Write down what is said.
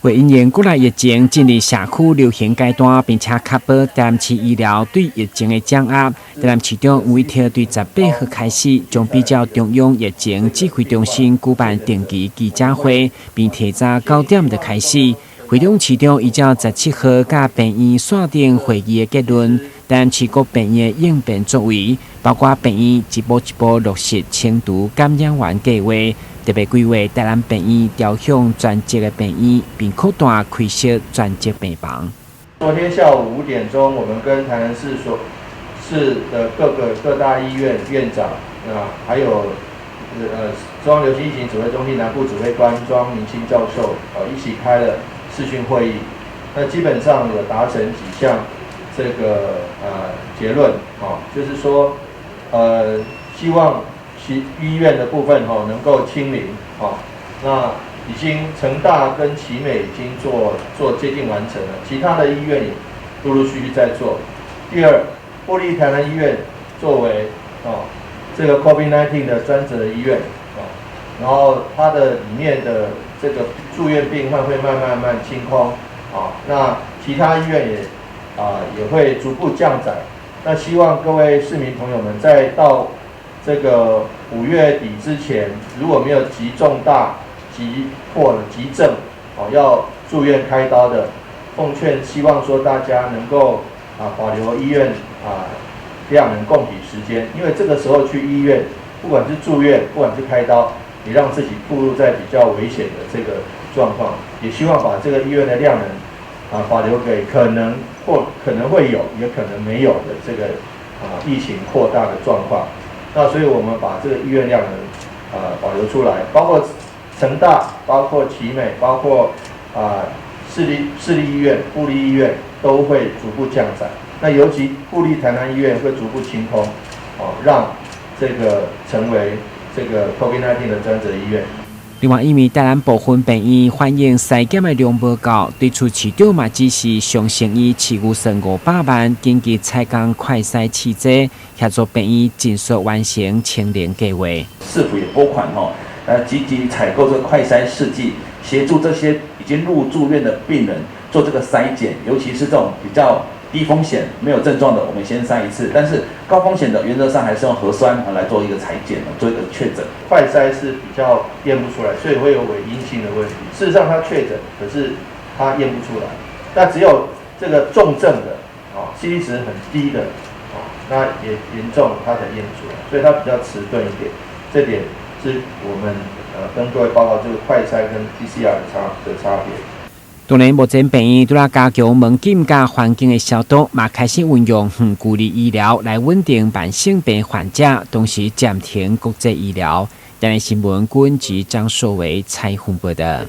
為因應國內疫情進入社區流行階段，並且確保台南市醫療對疫情的掌握，台南市長委託對18號開始，將比照中央疫情指揮中心舉辦定期記者會，並提早9點就開始。會中市長依照17號佮病院線頂會議的結論，台南市各病院的應變作為，包括病院一步一步落實清除感染源計劃。特別規劃台南病院調向專責的病院，並擴大開設專責病房。昨天下午5點鐘，我們跟台南市所市的各個各大醫院院長啊，還有中央流行疫情指揮中心南部指揮官莊明清教授啊，一起開了視訊會議。那基本上有達成幾項這個結論啊，就是說希望其醫院的部分吼能夠清零，吼，那已經成大跟奇美已經做接近完成了，其他的醫院也陸陸續續在做。第二，部立台南醫院作為哦這個 COVID-19 的專責醫院，哦，然後它的裡面的這個住院病患會慢慢慢清空，啊，那其他醫院也會逐步降載。那希望各位市民朋友們在到這個5月底之前，如果沒有急重大、急迫的急症，哦，要住院開刀的，奉勸希望說大家能夠啊保留醫院啊量能供體時間，因為這個時候去醫院，不管是住院，不管是開刀，你讓自己暴露在比較危險的這個狀況，也希望把這個醫院的量能啊保留給可能或可能會有，也可能沒有的這個啊疫情擴大的狀況。那所以我們把這個醫院量能啊保留出來，包括成大、包括奇美、包括啊市立醫院、部立醫院都會逐步降載。那尤其部立台南醫院會逐步清空，哦，讓這個成為這個 COVID-19 的專責醫院。另外，因為台南部分病院反映篩檢的量無夠，對此市長嘛指示長生醫市預算500萬，緊急採購快篩試劑，協助病院盡速完成清零計劃。市府也撥款吼，積極採購這個快篩試劑，協助這些已經入住院的病人做這個篩檢，尤其是這種比較低風險、沒有症狀的，我們先篩一次；但是高風險的，原則上還是用核酸來做一個採檢，做一個確診。快篩是比較驗不出來，所以會有偽陰性的問題。事實上，他確診，可是他驗不出來。那只有這個重症的，啊，CT 值很低的，啊，那也嚴重，他才驗不出來，所以他比較遲鈍一點。這點是我們跟各位報告這個快篩跟 PCR 的差別。當然，目前病院除了加強門診佮環境的消毒，嘛開始運用遠距離醫療來穩定慢性病患者，同時暫停國際醫療。台南新聞郭文吉、張碩維採訪報道。